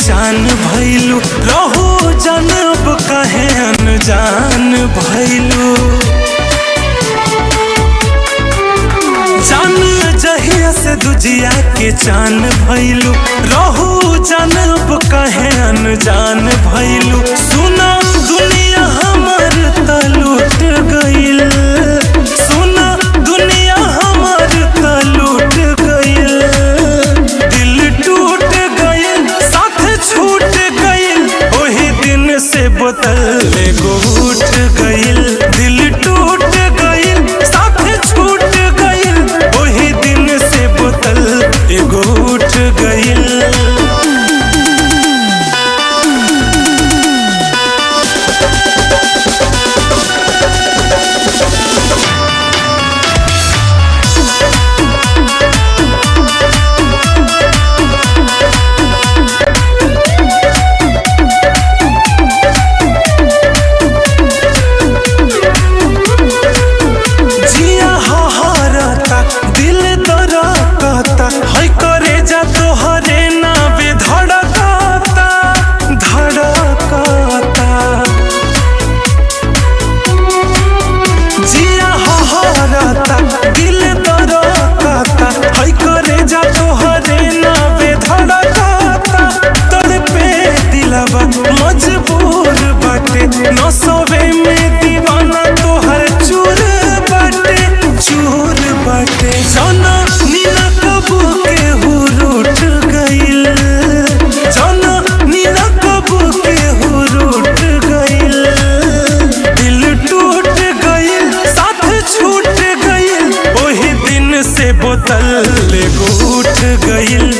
चान भइलू, रहू जान अब काहे अनजान भइलू। जान जहिया से दुजिया के चान भइलू, रहू जान अब काहे अनजान भइलू। सुना दुनिया हमर त लूट गइल, सुना दुनिया हमर त लूट गइल। दिल टूट गइल, साथ छूट गइल, ओही दिन से बोतल एगो उठ गइल। दिल टूट गइल, साथ छूट गइल, ओही दिन से बोतल एगो उठ गइल। जिया हहरता, दिल दरकता, है करे जा तोहरे नावे धड़कता, धड़कता। जिया हहरता, दिल दरकता, है करे जा तोहरे नावे धड़कता। तड़पे दिलवा मजबूर बाटे, नसवे में दीवाना तोहर चूर बाटे, चूर बाटे। जाना नीना कबू के हुरूट गइल, जाना नीना कबू के हुरूट गइल। दिल टूट गइल, साथ छूट गइल, ओही दिन से बोतल एगो उठ गइल।